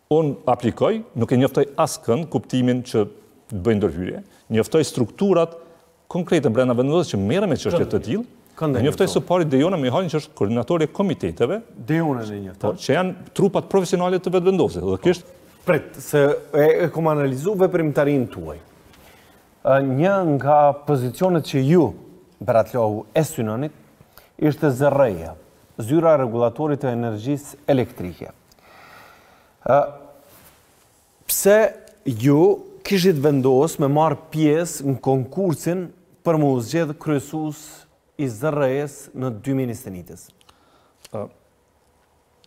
Unë aplikoj, nuk e njoftoj askënd kuptimin që të bëj ndërhyrje, njoftoj strukturat konkrete brenda Vetëvendosjes që merren me çështje të tillë. Kënd e njoftoj së pari Dejona Mihalin që është koordinatore e komiteteve. Dejonën e njoftoj. Po, që janë trupat profesionale të Vetëvendosjes. Dhe kjo është Prit, se e, e kom analizu veprimtarinë tuaj. Një nga pozicionet që ju, Berat Lahu, e synonit, ishte ZRRE-ja, Zyra e Rregullatorit të Energjisë Elektrike. Pse ju kishit vendos me marrë pjesë në konkursin për me u zgjedh kryesues i ZRRE-së në 2021-ës?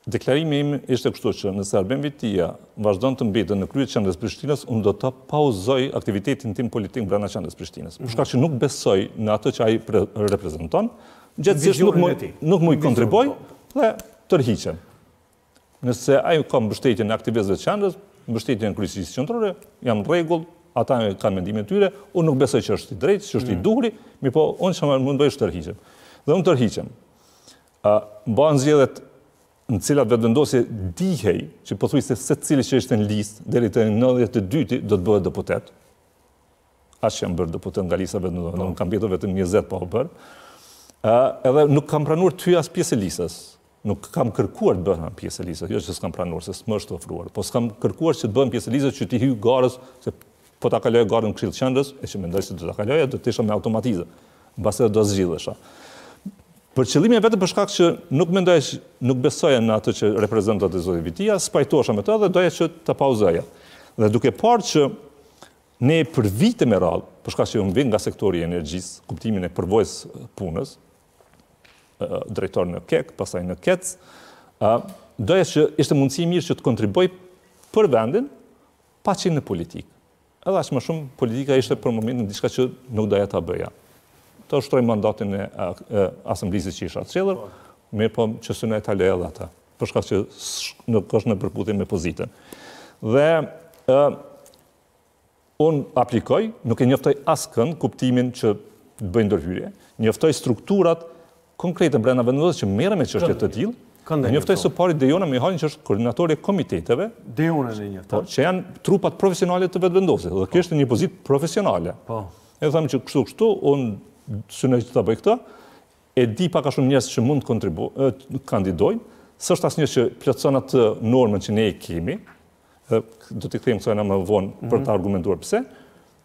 Deklarimi im ishte kështu që nëse Arben Vitia vazhdon të mbetet në krye të qendrës Prishtinës, unë do të pauzoj aktivitetin tim politik brenda qendrës Prishtinës. Për shkak që nuk besoj në atë që ai reprezenton, gjegjësisht nuk mund nuk mund kontribuoj po. dhe tërhiqem. Nëse ai ka mbështetjen e aktivistëve të qendrës, mbështetjen e kryesisë qendrore, jam në rregull, ata kanë mendimin e tyre, unë nuk besoj që është i drejtë, që është i mm. duhuri, mirëpo unë që mund bëj është tërhiqem. Dhe unë tërhiqem. Ë mbahen zgjedhjet në cilat Vetëvendosje dihej që pothuajse secili që ishte në listë deri te 92-ti do të bëhet deputet. Aq janë bërë deputet nga lista Vetëvendosje, po. Kanë mbetur vetëm 20 pa u bërë. Ë edhe nuk kam pranuar të hyj as pjesë e listës. Nuk kam kërkuar të bëhem pjesë e listës, jo që s'kam pranuar, se s'më është ofruar, po s'kam kërkuar që të bëhem pjesë e listës që t'i hyj garës, se po ta kaloja garën në Këshill të Qendrës, e që mendoj se do ta kaloja, do të isha me automatizëm. Mbase do zgjidhesha. Për qëllimin e vetëm për shkak që nuk mendoja që nuk besoja në atë që reprezentonte zoti Vitia, s'pajtohesha me të dhe doja që ta pauzoja. Dhe duke parë që ne për vite me radhë, për shkak që unë vij nga sektori i energjisë, kuptimin e përvojës punës, drejtor në KEK, pastaj në KEDS, doja që ishte mundësi e mirë që të kontribuoj për vendin, pa qenë në politikë. Edhe aq më shumë, politika ishte për momentin diçka që nuk doja ta bëja. Të ushtroj mandatin e, e asamblistit që isha zgjedhur, po. mirëpo që synoj ta lë edhe atë, për shkak që nuk është në përputhje me pozitën. Dhe ë Unë aplikoj, nuk e njoftoj askënd kuptimin që të bëj ndërhyrje, njoftoj strukturat konkrete brenda Vetëvendosjes që merren me çështje të tillë. Kënd e njoftoj së pari Dejona Mihalin që është koordinatore e komiteteve. Dejonën e njoftoj. Po, që janë trupat profesionale të Vetëvendosjes dhe kjo është një pozitë profesionale. Po. E them që kështu kështu unë synoj të ta bëj këtë. E di pak a shumë njerëz që mund të kontribu, kandidojnë, s'është asnjë që plotëson atë normën që ne e kemi, do t'i kthehem kësaj më vonë për mhm. të argumentuar pse.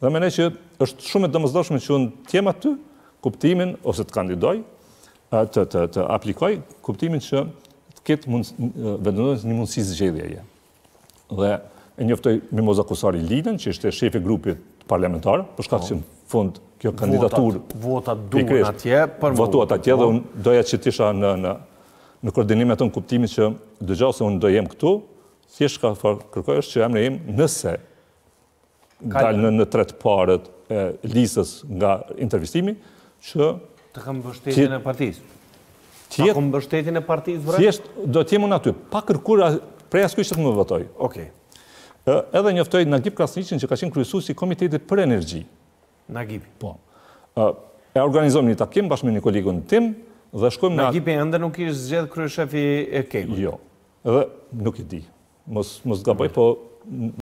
Dhe mendoj që është shumë e domosdoshme që unë të jem aty, kuptimin ose të kandidoj, të të të aplikoj kuptimin që të ketë mund Vetëvendosja një mundësi zgjedhjeje. Dhe e njoftoj Mimoza Kusari Lilën, që ishte shefi i grupit parlamentar, për shkak po. që në fund kjo kandidaturë votat duhen atje për votat atje dhe unë doja që të isha në në në koordinim me të në kuptimin që dëgjoj se unë do jem këtu, Thjesht çka kërkoj është që emri im nëse dal në në tre të parët e listës nga intervistimi, që të kam mbështetjen e partisë. Të kam mbështetjen e partisë, bre? Thjesht do të jem unë aty, pa kërkuar prej askujt që të më votojë. Okej. Edhe njoftoj Nagip Krasniqin që ka qenë kryesues i Komitetit për Energji. Nagipi. Po. E organizojmë një takim bashkë me një kolegun tim dhe shkojmë në Nagipi ende nuk ishte zgjedh kryeshefi i KEK-ut. Jo. Edhe nuk e di. Mos mos gaboj, po.